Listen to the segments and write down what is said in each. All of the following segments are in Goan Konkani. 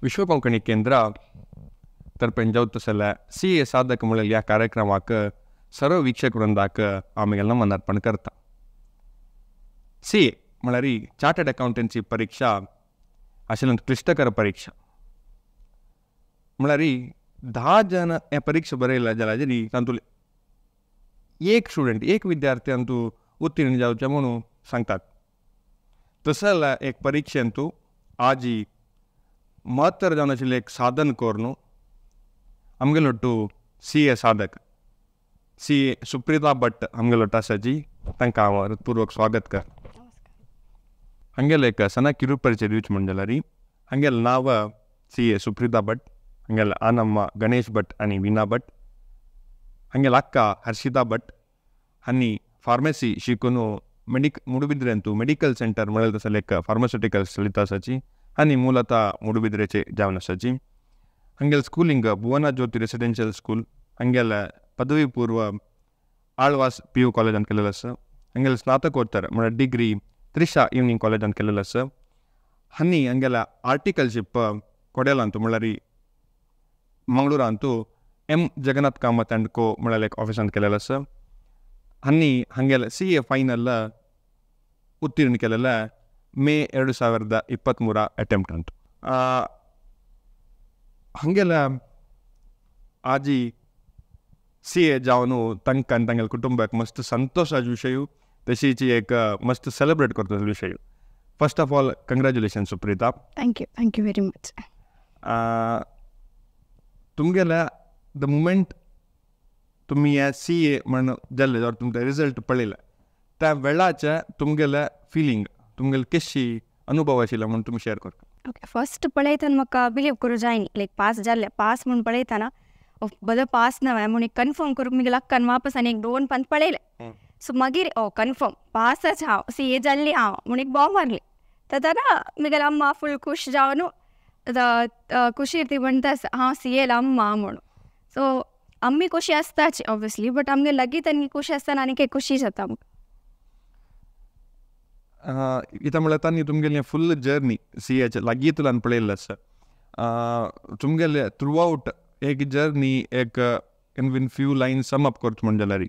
विश्व कोंकणी केंद्र तर्फेन जावत सी ए साधक म्हणलें ह्या कार्यक्रमाक सर्व वीक्षक वृंदाक आमी नमन अर्पण करता. सी ए म्हळ्यार चार्टर्ड अकाउंटन्सी परीक्षा आशिल्ल्यान क्लिश्टकर परीक्षा म्हळ्यार 10 जण हे परीक्षा बरयल्या जाल्यार तातूंत एक स्टुडंट एक विद्यार्थी अंतू उत्तीर्ण जावचें म्हणून सांगतात. तशें जाल्यार एक परिक्षेंतू आजी महत्तर जावन आशिल्लें एक साधन करून आमगेलो सी ए साधक सी ए सुप्रिता भट्ट आमगेलो आसाची तांकां हांव पूर्वक स्वागत कर. हांगेलो एक सना किरुपरिचय दिवचें म्हण जाल्यार हांगेलें नांव सी ए सुप्रिता भट्ट, हांगेलें आनम्मा गणेश भट्ट आनी विना भट्ट, हांगेलें अक्का हर्षिता भट्ट आनी फार्मसी शिकून मुडबिद्रेंतू मेडिकल सेंटर म्हणल्यार तसलें एक फार्मास्युटिकल चलिता आसाची आनी मूलतः मुडबिद्रेचे जावन आसाची. हांगेलें Schooling Bhuvana Jyoti residential school, हांगेलें पदवी पूर्व आळवास पी यू कॉलेजांत केलेलें आसा. हांगेलें स्नातकोत्तर म्हळ्यार डिग्री त्रिशा इवनींग कॉलेजांत केलेलें आसा. आनी हांगेलें आर्टिकलशीप कोडेलांतू म्हळ्यार मंगळुरांतू एम जगन्नाथ कामत अँड को म्हळ्यार एक ऑफिसांत केलेलें आसा. आनी हांगेलें सी ए फायनल उत्तीर्ण केलेलें मे 2023 अटेम्प्ट अंतू. हांगेलें आजी सी ए जावन तांकां तांगेल्या कुटुंबाक मस्त संतोशाचो विशय, तशीच एक मस्त सेलिब्रेट करता विशय. First of all congratulation Suprita. Thank you, thank you very much. तुमगेल्या the moment तुमी हे सी ए म्हण जाल्ले जाल्यार तुमकां रिजल्ट पळयले त्या वेळाचे तुमगेले फिलींग, तुमगेले केशी अनुभव आशिल्लो म्हूण तुमी शेअर करता. ओके, फर्स्ट पळयतना म्हाका बिलीव करूं जायनी, लायक पास जाल्ले पास म्हूण पळयतना बरो पास ना म्हूण एक कन्फर्म करूंक म्हगेल्या अक्कान वापस आनी एक 2 पंत पळयलें. सो मागीर ओ कन्फर्म पासच हांव, सी ए जाल्ली हांव म्हूण एक बॉम्ब मारली. तेन्ना म्हगेली अम्मा फूल खूश जावन खुशीर ती म्हणटा हांव सी एल अम्मा म्हणून. सो आमी खुशी आसताच ऑब्वियसली, बट आमगे लागीं आनी खुशी आसतना आनीक एक खुशी जाता आमकां. इतां म्हळ्यार तांणी तुमगेलें फुल जर्नी सी एच लागीं तुलान पळयल्लें आसा. तुमगेलें थ्रू आवट एक जर्नी एक in win few line sum up करता म्हण जाल्यार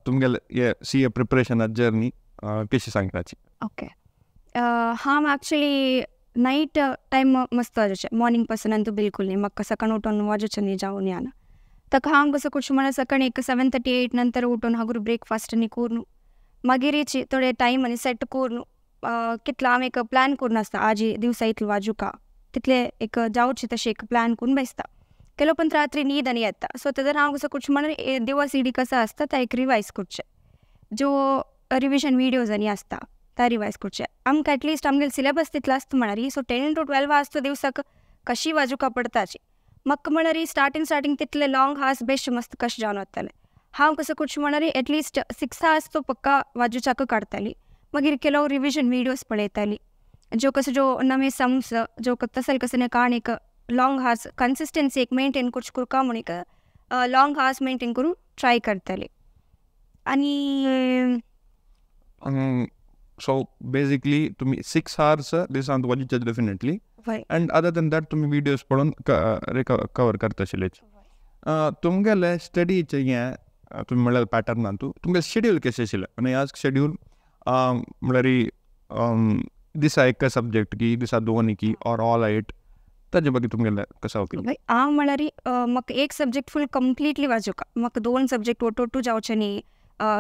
तुमगेलें हे सी ए प्रिपरेशना जर्नी कशी सांगताची? ओके, हांव एक्चुली नायट टायम मस्त वाजोवचें, मॉर्निंग पासून अंतू बिलकूल न्ही. म्हाका सकाळी उठून वाजोवचें न्ही जावन याना ताका हांव कसो करचें म्हळ्यार सकाळी एक 7:30-8 नंतर उठून हागूर ब्रेकफास्ट आनी करून मागीर थोडे टायम आनी सेट करून कितलो हांव एक प्लॅन करून आसता आजी दिवसा इतलो वाजुका तितले एक जावचें तशें एक प्लॅन करून बेसता. केलो पण रात्री न्हीद आनी येता. सो तेदोन हांव कसो करचें म्हळ्यार दिवस इडी कसो आसता ता एक रिवायज करचें, ज्यो रिविजन विडियोज आनी आसता ता रिवायज करचें. आमकां एटलिस्ट आमगेलो सिलेबस तितलो आसता म्हळ्यार सो 10 to 12 आसता दिवसाक कशी वाजुका पडताची. म्हाका म्हळ्यार स्टार्टींग स्टार्टींग तितले लॉंग हार्स बेश्ट मस्त कशें जावन वतालें. हांव कसो करचें म्हळ्यार एटलिस्ट 6 हार्स तो पक्का वाजुच्याक काडटाली. मागीर केलो रिविजन विडियोज पळयताली, ज्यो कसो ज्यो नवे सम्स ज्यो तसले कसो काण एक लॉंग हार्स कन्सिस्टन्सी एक मेंटेन करची कुरका म्हूण एक लॉंग हार्स मेंटेन करून ट्राय करताली. आनी सो बेसिकली तुमी 6 हार्स दिसांत वाजुचे definitely, and other than that तुमी विडियोज पळोवन कवर करता आशिल्ले. तुमगेले स्टडीचें हें तुमी म्हणल्यार पॅटर्नान तुमगेलें शेड्यूल कशें आशिल्लें? आनी आज शेड्यूल म्हणल्यार दिसा एक सब्जेक्ट की दिसा 2 की ऑर ऑल 8, ताजे ಬಗ್ಗೆ तुमगेलें कसो ओपिनियन? हांव म्हणल्यार म्हाका एक सब्जेक्ट फूल कंप्लिटली वाजुका, म्हाका 2 सब्जेक्ट ओटोटू जावचें न्ही,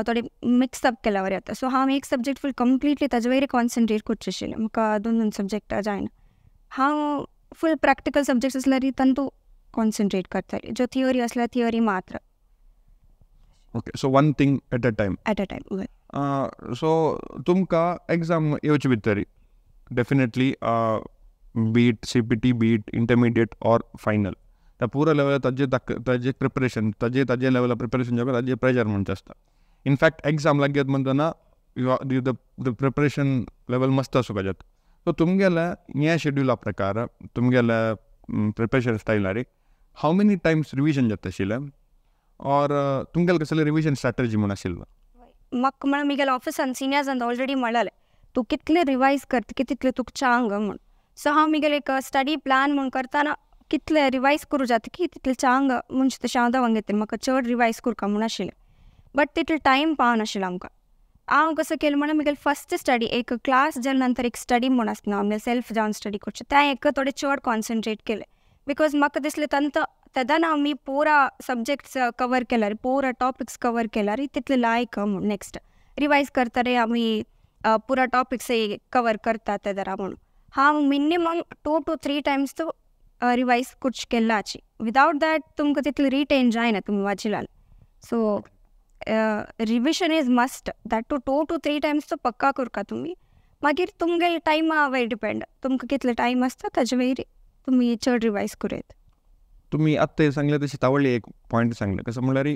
थोडे मिक्स अप केल्यावर जाता. सो हांव एक सब्जेक्ट फूल कंप्लिटली ताजे वयर कॉन्सन्ट्रेट करचें आशिल्लें, म्हाका 2-2 सब्जेक्ट जायना. हांव फूल प्रॅक्टिकल सब्जेक्ट्स आसल्यार तांतू कॉन्सन्ट्रेट करताली, ज्यो थियोरी आसल्यार थियोरी मात्र. Okay, so one thing at a time. At a time. So तुमकां एग्जाम येवचे भितर definitely be it C P T, be it intermediate or final, त्या पुरा लेवलार ताजे ताजे प्रिपरेशन, ताजे ताजे लेवलार प्रिपरेशन जावपाक ताजे प्रेशर म्हणचे आसता. इनफॅक्ट एग्जाम लागीं म्हणटना the preparation level मस्त आसूंक जाता. सो तुमगेल्या ह्या शेड्युला प्रकार तुमगेल्या preparation स्टायलार how many times revision जाता आशिल्लें ऑर तुमगेले कसले रिविजन स्ट्रॅटजी म्हूण आशिल्लो? म्हाका म्हळ्यार म्हगेल्या ऑफिसान सिनियर्सान ऑलरेडी म्हणलेलें तूं कितलें रिवायज करता की तितलें तुका चांग म्हूण. सो हांव म्हगेलें एक स्टडी प्लान म्हूण करतना कितले रिवायज करूं जाता की तितलें चांग म्हणजे तशें हांव दवंग घेतलें, म्हाका चड रिवायज करका म्हूण आशिल्लें, बट तितलें टायम पावनाशिल्लो आमकां. हांव कसो केलें म्हणल्यार म्हगेलें फस्ट स्टडी एक क्लास जाल्या नंतर एक स्टडी म्हूण आसना आमगे सेल्फ जावन स्टडी करचें, तें एक थोडें चड कॉन्सन्ट्रेट केलें, because म्हाका दिसलें तांकां तेदना आमी पुरा सब्जेक्ट्स कवर केल्यार, पुरा टॉपिक्स कवर केल्यार तितले लायक म्हूण नेक्स्ट रिवायज करतरे आमी पुरा टॉपिक्स कवर करता तेदरा म्हणून. हांव मिनिमम 2 to 3 times तो रिवायज करचे केल्लाची, विदावट that तुमकां तितलें रिटेन जायना तुमी वाचिलाल. So revision is must, that too 2 to 3 times तो पक्का करका तुमी. मागीर तुमगे टायमा वयर डिपेंड, तुमकां कितले टायम आसता ताजे वयर तुमी चड रिवायज करूं येता. तुमी आत्तां सांगलें तशें तावळी एक पॉयंट सांगलें, कसं म्हणल्यार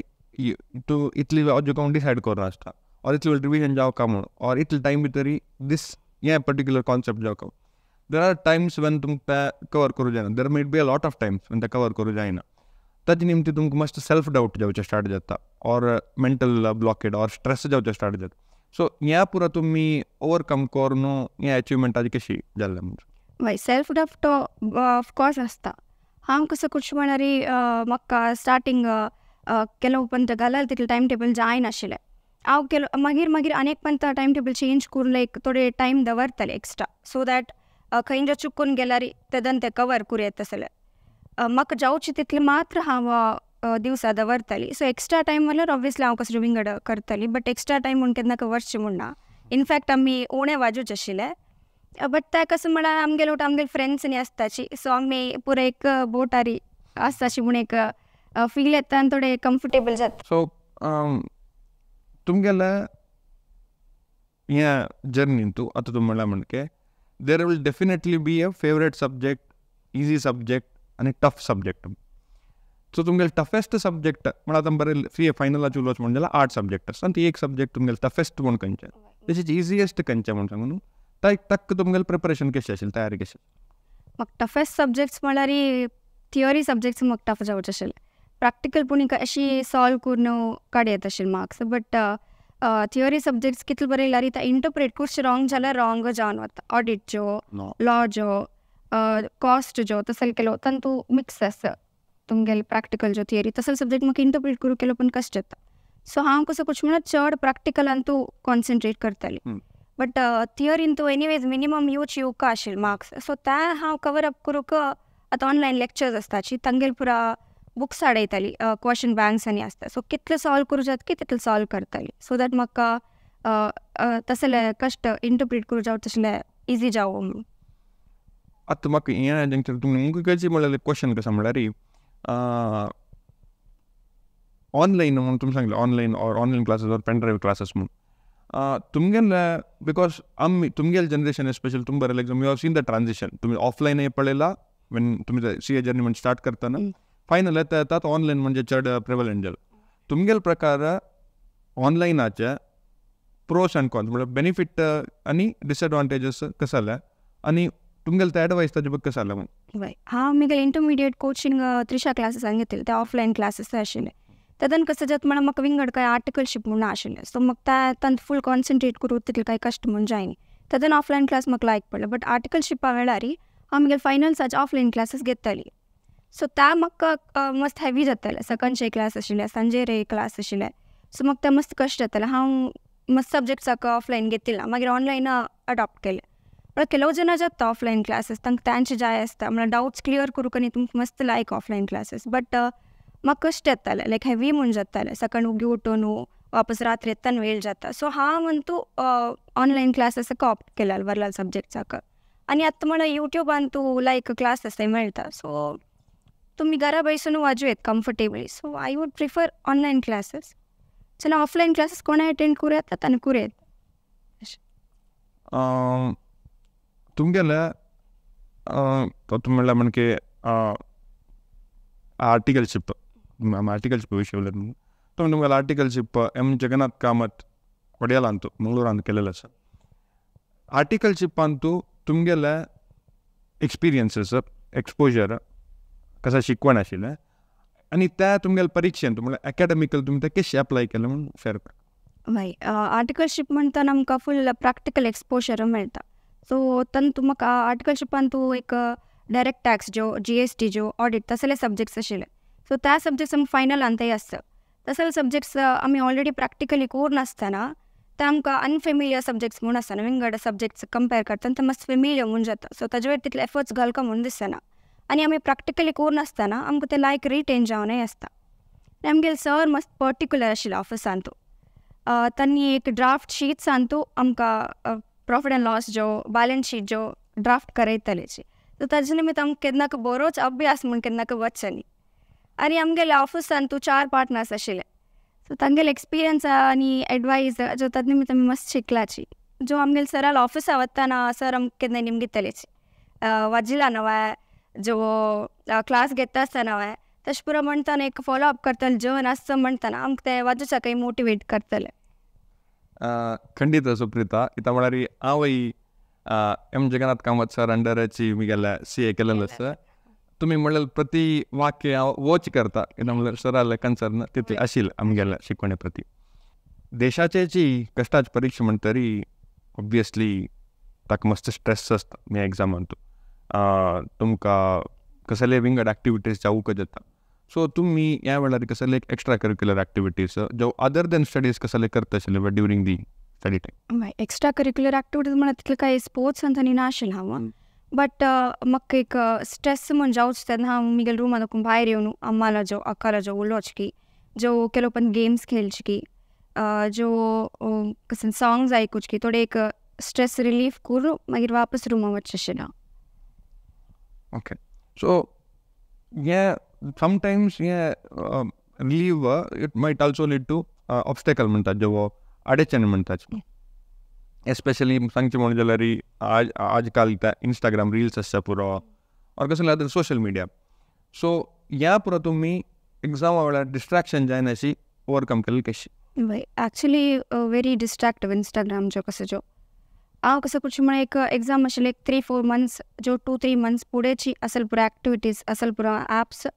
तूं इतली अजून डिसायड करून आसता ऑर इतली वेळ रिविजन जावं का म्हणून, ऑर इतले टायम भितर दीस हें पर्टिक्युलर कॉन्सेप्ट जावं का. There are times when तुमकां कवर करूं जायना, there might be a lot of times when ते कवर करूं जायना, ताजे निमती तुमकां मातशें सेल्फ डावट जावचें स्टार्ट जाता or mental blockade or stress जावचें स्टार्ट जाता. सो ह्या पुरा तुमी ओवरकम करून हें अचिवमेंट आजी कशी जाल्लें म्हणजे? वय, सेल्फ डावट ऑफकोर्स आसता. हांव कसो करचें म्हणल्यार म्हाका स्टार्टींग केलो पण घालाल तितलें टायम टेबल जायनाशिल्लें. हांव केलो मागीर मागीर आनी एक पण टायम टेबल चेंज करून लायक थोडे टायम दवरतालें एक्स्ट्रा, सो that खंय जर चुकून गेल्यार तेदन तें कवर करूं येता जाल्यार. म्हाका जावचें तितलें मात्र हांव दिवसा दवरताली. सो एक्स्ट्रा टायम म्हणल्यार ऑब्वियसली हांव कसो विंगड करताली, बट एक्स्ट्रा टायम म्हूण केन्ना वरचें म्हूण ना. इनफॅक्ट आमी उणें वाजूच आशिल्लें, बट तें कसो म्हळ्यार आमगेले वटा आमगेले फ्रेंड्स न्ही आसताची, सो आमी पुरो एक बोटारी आसताशी म्हूण एक फील येता आनी थोडें कम्फर्टेबल जाता. सो तुमगेले ह्या जर्नीन तूं आतां तूं म्हणलां म्हणके there will definitely be a favourite subject, easy subject आनी टफ सब्जेक्ट. सो तुमगेले टफेस्ट सब्जेक्ट म्हळ्यार आतां बरें सी ए फायनलाचे उलोवचें म्हण जाल्यार आर्ट सब्जेक्ट आसता आनी ती एक सब्जेक्ट तुमगेले टफेस्ट म्हूण खंयचें, तशेंच इजिएस्ट खंयचें म्हूण सांगू न्हू, ताका तुमगेलें प्रिपरेशन कशें आशिल्लें, तयारी कशी? म्हाका टफेस्ट सब्जेक्ट्स म्हळ्यार थियोरी सब्जेक्ट्स म्हाका टफ जावचे आशिल्ले. प्रॅक्टिकल पूण अशी सॉल्व करून काड येता आशिल्ले मार्क्स, बट थियोरी सब्जेक्ट्स कितले बरें येयल्यार ते इंटरप्रेट खुबशे रॉंग जाल्यार रॉंग जावन वता. ऑडिट ज्यो, लॉ ज्यो, कॉस्ट ज्यो, तसले केलो तांतू मिक्स आसा तुमगेले प्रॅक्टिकल ज्यो थियरी, तसले सब्जेक्ट म्हाका इंटरप्रेट करूं केलो पण कश्ट येता. सो हांव कसो करचें म्हळ्यार चड प्रॅक्टिकलान तूं कॉन्सन्ट्रेट करताली, बट थियरीन तूं एनीवेज मिनिमम येवचे येवका आशिल्ले मार्क्स, सो ते हांव कवर अप करूंक आतां ऑनलायन लेक्चर्स आसताची तांगेले पुरा बुक्स हाडयताली, क्वेशन बँक्स आनी आसता, सो कितले सॉल्व करूं जाता की तितले सॉल्व करताली, सो that म्हाका तसले कश्ट इंटरप्रेट करूं जावं तसले इजी जावं म्हणून. आतां म्हाका हें जंक्चर तुमी कशी म्हणल्यार क्वेशन कसो म्हणल्यार ऑनलायन म्हणून तुमी सांगलें, online or online classes or pen drive classes म्हणून तुमगेले, because आमी तुमगेले जनरेशन स्पेशल तुमी बरें exam you have seen the transition, तुमी ऑफलायनय पळयला when तुमी सी ए जर्नी म्हणजे स्टार्ट करतना, फायनल येता येता ऑनलायन म्हणजे चड प्रेवलंट जालें. तुमगेले प्रकार ऑनलायनाचे प्रोस आनी कॉन्स म्हळ्यार बेनिफीट आनी डिसएडवांटेजीस कशें जाल्या आनी तुमगेले ते एडवायस ताजे बद्दल कशें जालें म्हणून? वय, हांव म्हगेलें इंटरमिडिएट कोचिंग त्रिशा क्लासीसान घेतिल्लें, ते ऑफलायन क्लासीस आशिल्ले. तेदन कसं जाता म्हळ्यार म्हाका विंगड कांय आर्टिकलशीप म्हूण आशिल्लें, सो म्हाका तांत फूल कॉन्सन्ट्रेट करूं तितलें कांय कश्ट म्हूण जायना. तेदन ऑफलायन क्लास म्हाका लायक पडलो, बट आर्टिकलशिपा वेळार हांव म्हगेले फायनल्साचे ऑफलायन क्लासीस घेताली, सो त्या म्हाका मस्त हेवी जातालें. सकाळचे क्लास आशिल्ले, सांजेर क्लास आशिल्ले, सो म्हाका तें मस्त कश्ट जातालें. हांव मस्त सब्जेक्ट्साक ऑफलायन घेतिल्लें, मागीर ऑनलायन अडॉप्ट केलें. म्हळ्यार ಕೆಲವು ಜನ जाता ऑफलायन क्लासीस, तांकां तांचे जाय आसता, म्हळ्यार डावट्स क्लियर करूंक आनी तुमकां मस्त लायक ऑफलायन क्लासीस, बट म्हाका कश्ट येतालें, लायक हेवी म्हूण जातालें. सकाळी उगी उठून वापस रात्री येतना वेळ जाता, सो हांव अंतू ऑनलायन क्लासीसाक ऑप्ट केल्या वरलाल सब्जेक्ट्साक. आनी आतां म्हळ्यार युट्यूबान तूं लायक क्लासीस मेळटा, सो तुमी घरा बसून वाजू येत comfortably, so I would prefer online classes. चला ऑफलायन क्लासीस कोणें अटेंड करूं येतात आनी करूं येता. तुमगेले तुमी म्हणल्यार म्हणके आर्टिकलशीप, आर्टिकलशीप विशय उलयता तुमी तुमगेले आर्टिकलशीप एम जगन्नाथ कामत ಕೊಡಿಯಾಲ ಮಂಗಳೂರು ಅಂತ केलेलं आसा. आर्टिकलशिपांतू तुमगेले एक्सपिरियन्सीस, एक्सपोजर कसा शिकवण आशिल्लें आनी त्या तुमगेले परिक्षेंत म्हळ्यार एकाडेमिकल तुमी तें कशें अप्लाय केलें म्हणून शेअर कर. हय, आर्टिकलशीप म्हणटा आमकां फूल प्रॅक्टिकल एक्सपोजर मेळटा. सो तातूंत म्हाका आर्टिकलशिपान तूं एक डायरेक्ट टॅक्स जो, जीएसटी जो, ऑडिट तसले सब्जेक्ट्स आशिल्ले. सो त्या सब्जेक्ट्स आमकां फायनलान तेय आसता. तसले सब्जेक्ट्स आमी ऑलरेडी प्रॅक्टिकली करून आसतना ते आमकां अनफेमिलियर सब्जेक्ट्स म्हूण आसना. विंगड सब्जेक्ट्स कंपेर करतना ते मातशे फेमिलियर म्हूण जाता. सो ताजे वयर तितले एफर्ट्स घालका म्हूण दिसना आनी आमी प्रॅक्टिकली करून आसतना आमकां ते लायक रिटेन जावनय आसता. आनी आमगेले सर मस्त पर्टिकुलर आशिल्ले ऑफिसांतू. तांणी एक ड्राफ्ट शीट सांतू आमकां प्रॉफिट एंड लॉस जो, बॅलन्स शीट जो ड्राफ्ट करयताले. सो ताजे निमित्त आमकां केन्ना बरोच अभ्यास म्हूण केन्ना वचना. आनी आमगेले ऑफिसांतू 4 पार्टनर्स आशिल्ले. सो तांगेले एक्सपिरियन्स आनी एडवायस जो ताजे निमित्त आमी मस्त शिकलाची. जो आमगेले सराल ऑफिसा वतना सर आमकां केन्ना निमगितलेची वाजिला नव्या जो क्लास घेता आसतना नव्या तशें पुरो म्हणटाना एक फॉलो अप करतले जेवण आसता म्हणटाना आमकां ते वाजूच्या काही मोटिवेट करतले. ಖಂಡಿತ ಸುಪ್ರೀತಾ, ಇತ್ತ म्हळ्यार हांवय एम जगन्नाथ कामत सर अंडराची मिगेले सी ए केलेलो सर. तुमी म्हणलें प्रति वाक्य हांव वॉच करता. कित्याक म्हणल्यार सराले कन्सर्न तितलें आशिल्लें आमगेल्या शिकवणे प्रती. देशाचेची कश्टाची परीक्षा म्हणटरी ऑब्वियसली ताका मस्त स्ट्रेस आसता ह्या एग्जामांतू. तुमकां कसले विंगड एक्टिविटीज जावूंक जाता. सो तुमी ह्या वेळार कसले एक्स्ट्रा करिक्युलर एक्टिविटीज जो अदर देन स्टडीज कसले करता आशिल्ले during the study time? Extra curricular activities म्हणल्यार तितले कांय स्पोर्ट्सान आनी नाशिल्लें हांव. बट म्हाका एक स्ट्रेस म्हूण जावचो तेन्ना हांव म्हगेल्या रुमा दाखून भायर येवन अम्माला जो अक्काला जो उलोवचें की जो ಕೆಲವು पण गेम्स खेळचे की जो कसले सॉंग्स आयकुचे की थोडे एक स्ट्रेस रिलीफ करून मागीर वापस रुमा वचचें आशिल्लें हांव. ओके, सो हें समटायम्स हें relieve it might also lead to obstacle म्हणटात जो अडचण म्हणटात. एस्पेशली सांगचें म्हणून जाल्यार आज आजकाल ते इंस्टाग्राम रिल्स आसता पुरो ऑर कसले अदर सोशल मिडिया. सो ह्या पुरो तुमी एग्जामा वेळार डिस्ट्रेक्शन जायना अशी ओवरकम केल्ली कशी? वय, एक्चुली वेरी डिस्ट्रॅक्टिव इंस्टाग्राम जो कसो जो हांव कसो करचें म्हळ्यार एक एग्जाम आशिल्ले एक 3-4 मंथ्स जो 2-3 मंथ्स फुडेंची असल पुरो एक्टिविटीज असल पुरो एप्स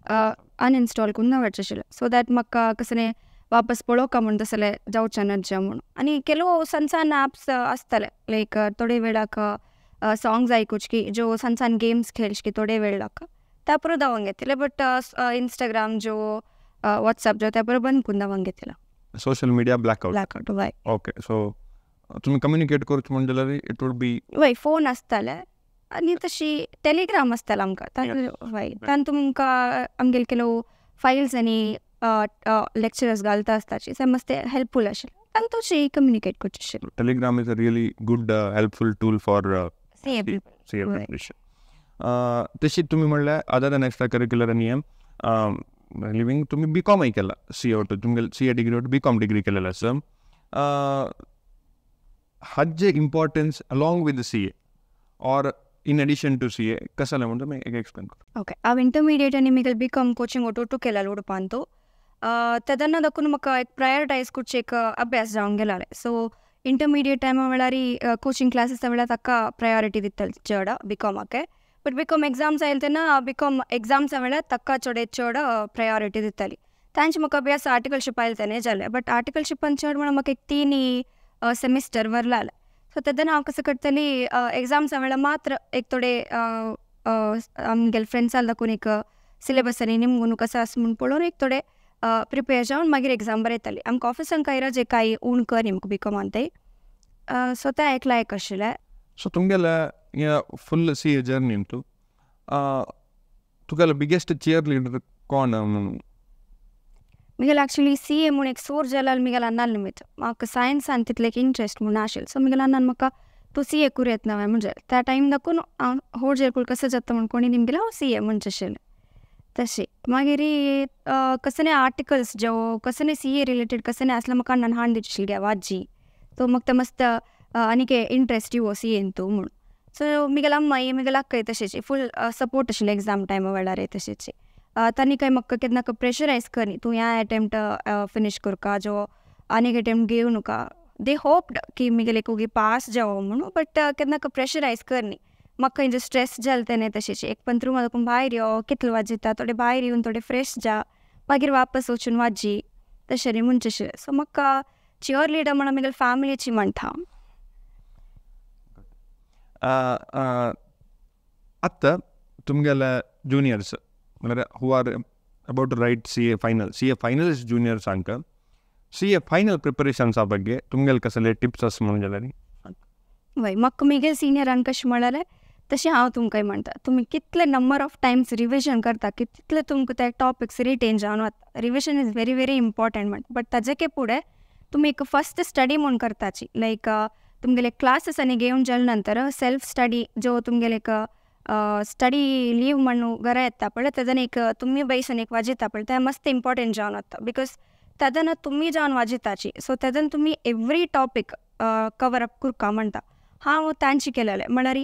अनइन्स्टॉल करून दवरचें आशिल्लें. सो that म्हाका कसलें वापस पळोवका म्हूण तसलें जावचें नज्जा म्हूण. आनी ಕೆಲವು सಣ್ण सಣ್ण एप्स आसताले लायक थोडे वेळाक सॉंग्स आयकुचे की जो सಣ್ण सಣ್ण गेम्स खेळचे की थोडे वेळाक त्या पुरो दावंक घेतले. बट इंस्टाग्राम जो वॉट्सएप जो त्या पुरो बंद करून दावंक घेतला. Social media blackout. ब्लॅकआउट वय. ओके, सो तुमी कम्युनिकेट करचें म्हण जाल्यार it would be वय फोन आसताले आनी तशी टेलिग्राम आसताले आमकां. वय, तातूंत तुमकां आमगेले ಕೆಲವು फायल्स आनी लेक्चरर्स घालता आसताची सो मस्त हेल्पफूल आशिल्लें. तातूंत कम्युनिकेट करचें आशिल्लें. Telegram is a really good helpful tool for CA CA preparation. तशी तुमी म्हणल्यार अदर दॅन एक्स्ट्रा करिक्युलर आनी हें लिवींग तुमी बी कॉमय केला. सी ए तुमगेले सी ए डिग्री बी कॉम डिग्री केलेलो आसा. हाजे importance along with C A or in addition to C A कसलें म्हण तुमी एक एक्सप्लेन कर. ओके, हांव इंटरमिडिएट आनी म्हगेलें बी कॉम कोचिंग ಒಟ್ಟು केलें उडपांतू. तेन्ना दाखून म्हाका एक प्रायोरिटायज करचें एक अभ्यास जावन गेलाले. सो इंटरमिडिएट टायमा वेळार कोचिंग क्लासीस वेळार ताका प्रायोरिटी दिताले चड बी कॉमाक. बट बी कॉम एग्जाम्स आयले तेन्ना बी कॉम एग्जाम्सा वेळार ताका चड चड प्रायोरिटी दिताली. तांचे म्हाका अभ्यास आर्टिकलशीप आयले तेन्ना जालें. बट आर्टिकलशिपान चड म्हणल्यार म्हाका एक 3 सेमिस्टर वरलाले. सो तेन्ना हांव कसो करतली एग्जाम्सा वेळार मात्र एक थोडे आमगेले फ्रेंड्सां दाखोवन एक सिलेबस आनी निमगून कसो आसा म्हूण पळोवन एक थोडे प्रिपेर जावन मागीर एग्जाम बरयताली. आमकां ऑफिसान कांय रजे कांय उण कर म्हाका बी कॉमान ते. सो तें एक लायक आशिल्लें. सो तुमगेले हें फुल सी ए जर्नी तूं तुगेलो बिगेस्ट चियर लिडर कोण म्हणून? म्हगेलें एक्चुली सी ए म्हूण एक सोर्स जाल्यार म्हगेल्या अण्णान निमित्त म्हाका सायन्सान तितलें एक इंट्रस्ट म्हूण नाशिल्लें. सो म्हगेल्या अण्णान म्हाका तूं सी ए करूं येता नवें म्हणजे त्या टायम दाखून हांव होड जेरकूल कसो जाता म्हूण कोणी निमगेलें हांव सी ए म्हणचें आशिल्लें. तशें मागीर कसले आर्टिकल्स जो कसले सी ए रिलेटेड कसले आसलें म्हाका अण्णान हाडून दिवचें आशिल्लें वाची. सो म्हाका तें मस्त आनीक इंट्रस्ट येवो सी एन तूं म्हूण. सो म्हगेल्या अम्माय म्हगेल्या अक्काय तशेंच फूल सपोर्ट आशिल्लें एग्जाम टायमा वेळार तशेंच. तांणी कांय म्हाका केन्ना प्रेशरायज करनी तूं ह्या एटेम्प्ट फिनीश करका जो आनीक एटेम्प्ट घेवं नाका. दे होप्ड की म्हगेलें ओगी पास जावो म्हणून बट केन्ना प्रेशरायज करनी. म्हाका खंय स्ट्रेस जालें तेन्ना तशेंच एक पंत्र रुमा भायर यो कितले वाजयता थोडे भायर येवन थोडे फ्रेश जा मागीर वापस वचून वाजी तशें न्ही म्हणचें आशिल्लें. सो म्हाका चियर लिडर म्हणून म्हगेले फॅमिलीची म्हणटा हांव. आतां तुमगेले जुनियर्स म्हणल्यार who are about to write CA final, CA finals जुनियर्सांक CA final प्रिपरेशन्सा ಬಗ್ಗೆ तुमगेले कसले टिप्स आसा म्हणून जाल्यार? वय, म्हाका म्हगे सिनियरान कशें म्हणलें तशें हांव तुमकांय म्हणटा, तुमी कितले नंबर ऑफ टायम्स रिविजन करता की तितले तुमकां ते टॉपिक्स रिटेन जावन वता. Revision is very very important म्हणटा, बट ताजे फुडें तुमी एक फस्ट स्टडी म्हूण करताची, लायक तुमगेले क्लासीस आनी घेवन जाले नंतर सेल्फ स्टडी जो तुमगेले एक स्टडी लीव म्हणून घरा येता पळय तेदन एक तुमी बैसून एक वाजयता पळय तें मस्त इम्पॉर्टंट जावन वता, because तेदन तुमी जावन वाजयताची, सो तेदन तुमी एवरी टॉपीक कवर अप करका म्हणटा. हांव तांची केलेलें म्हळ्यार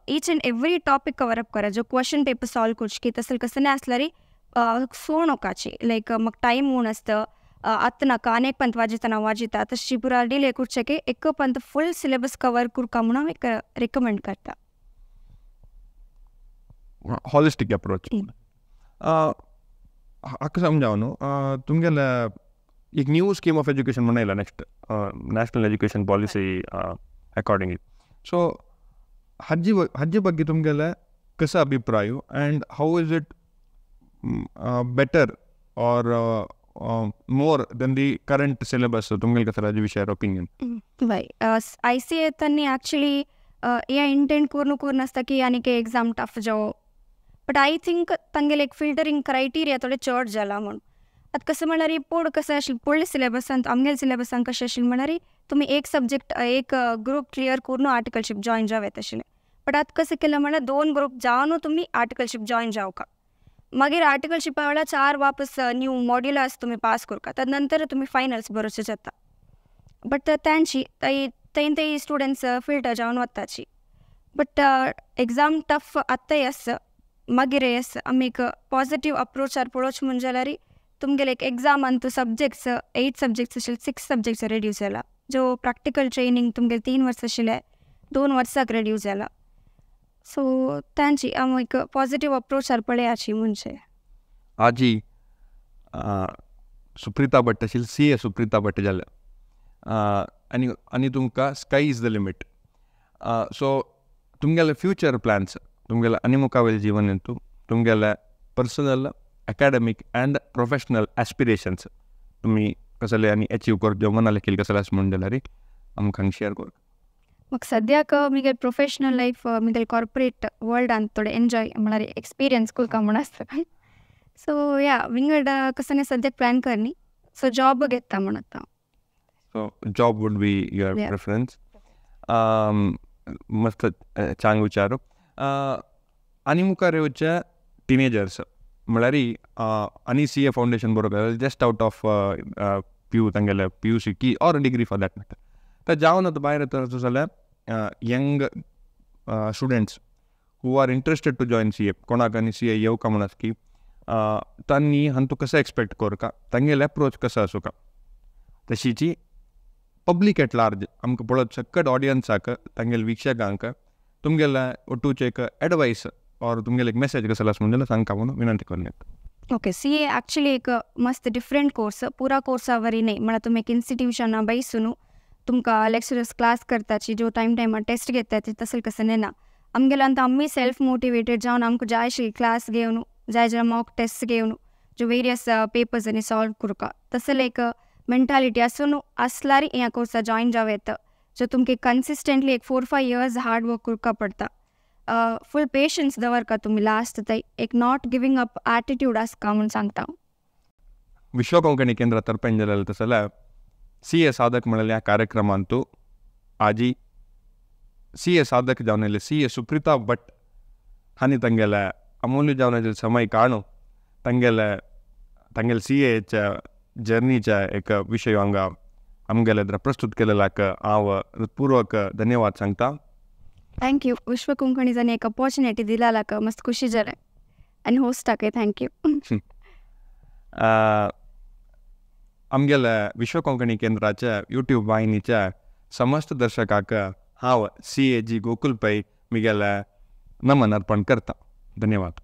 each and every topic cover up करा, जो क्वेश्चन पेपर सॉल्व करची की तसलें कसलें आसल्यार सोडोवकाची, लायक म्हाका टायम म्हूण आसता आतां नाका आनी एक पंत वाजयतना वाजयता तशी पुरा डिले करचें की एक पंत फूल सिलेबस कवर करका म्हणून हांव एक रिकमेंड करता. हॉलिस्टीक अप्रोच हाका समजाव न्हू, तुमगेले एक न्यू स्कीम ऑफ एज्युकेशन म्हणून येयला next national education policy accordingly, so हाजे ಬಗ್ಗೆ तुमगेले कसो अभिप्राय and how is it better or more than the current syllabus तुमगेले कसो हाजे विशयार ओपिनियन? वय, I C ए तांणी एक्चुली हे इंटेंट करून करून आसता की आनीक एग्जाम टफ जावो, बट I think तांगेले एक फिल्टरींग क्रायटेरिया थोडें चड जाला म्हूण. आतां कसो म्हणल्यार पोड कसो आशिल्लें पयल्या सिलेबसांत आमगेले सिलेबसान कशें आशिल्लें म्हणल्यार तुमी एक सब्जेक्ट एक ग्रूप क्लियर करून आर्टिकलशीप जॉयन जावं येता आशिल्लें, बट आतां कशें केलां म्हणल्यार 2 ग्रूप जावन तुमी आर्टिकलशीप जॉयन जावका, मागीर आर्टिकलशिपा वेळार 4 वापस न्यू मॉड्युलास तुमी पास करका, ताजे नंतर तुमी फायनल्स बरोवचे जाता. बट तांची थंय थंय स्टुडंट्स फिल्टर जावन वताची, बट एग्जाम टफ आतांय आसा मागीरय आसा. आमी एक पॉजिटीव अप्रोचार पळोवचें म्हण जाल्यार तुमगेले एक एग्जामान सब्जेक्ट्स 8 सब्जेक्ट्स आशिल्ले 6 सब्जेक्ट्स रेड्यूस जाला, जो प्रॅक्टिकल ट्रेनींग तुमगेले 3 वर्सां आशिल्ले 2 वर्सांक रेड्यूस जाला, सो तांची हांव एक पॉजिटीव अप्रोचार पळयाची म्हणजे. आजी सुप्रिता भट आशिल्ली, CA Suprita Bhat जाल्या आनी आनी तुमकां sky is the limit. So तुमगेले फ्युचर प्लॅन्स, तुमगेले आनी मुखावेले जीवन हेतू, तुमगेले personal academic and professional aspirations तुमी कसले आनी अचीव करचे मनाले केली कसले आसा म्हणून जाल्यार आमकां शेअर कर. म्हाका सद्याक म्हगे प्रोफेशनल लायफ म्हगे कॉर्पोरेट वर्ल्डान थोडें एन्जॉय म्हळ्यार एक्सपिरियन्स करता म्हूण आसता, सो या विंगड कसलें सद्याक प्लॅन करनी, सो जॉब घेता म्हूण आतां. So job would be your preference. मस्त चांग विचार. आनी मुखार येवचे टिनेजर्स म्हळ्यार आनी CA foundation बरोबर just out of PU तांगेले PUC की or degree for that matter, तर जावन आतां भायर येता जाल्यार young students who are interested to join CA, कोणाक आनी CA येवका म्हूण आसा की तांणी हांतू कसो एक्सपेक्ट करका, तांगेले अप्रोच कसो आसूका, तशीची पब्लीक एट लार्ज आमकां पळोवप सकट ऑडियन्साक तांगेले वीक्षकांक तुमगेले ಒಟ್ಟುचे एक एडवायस ऑर तुमगेले एक मेसेज कसो आसा म्हणून सांगका म्हणून विनंती करून येता. ओके, CA actually एक मस्त डिफरंट कोर्स, पुरा कोर्सा वरी न्हय, म्हळ्यार तुमी एक इन्स्टिट्यूशना बैसून तुमकां लेक्चरर्स क्लास करताची जो टायम टायमार टेस्ट घेता तसलें कसलें ना. आमगेले आतां आमी सेल्फ मोटिवेटेड जावन आमकां जाय आशिल्ली क्लास घेवन जाय जाल्यार मॉक टेस्ट घेवन जो वेरियस पेपर्स आनी सॉल्व करता तसलें एक मेंटालिटी आसून आसल्यार ह्या कोर्सा जॉयन जावं येता, जो तुमकां कन्सिस्टंटली एक 4-5 इयर्स हार्ड वर्क करपा पडटा, फूल पेशन्स दवरका तुमी लास्ट थंय, एक not giving up attitude आसका म्हूण सांगता. विश्व कोंकणी केंद्र तर्फेन जालें तशें जाल्यार CA साधक म्हणलेल्या ह्या कार्यक्रमांतू आजी CA साधक जावन येयले CA Suprita Bhat हांणी तांगेले अमूल्य जावन समय काडून तांगेले तांगेले CAच्या जर्नीच्या एक विशय हांगा आमगेले प्रस्तुत केलेल्याक हांव हृत्पूर्वक धन्यवाद सांगता. Thank you. विश्व कोंकणी जाणी एक अपॉर्चुनिटी दिल्याक मस्त खुशी जालें आनी होस्टाकय thank you. आमगेले विश्व कोंकणी केंद्राच्या यूट्यूब वाहिनीच्या समस्त दर्शकाक हांव CAG Gokul Pai मिगेले नमन अर्पण करता. धन्यवाद.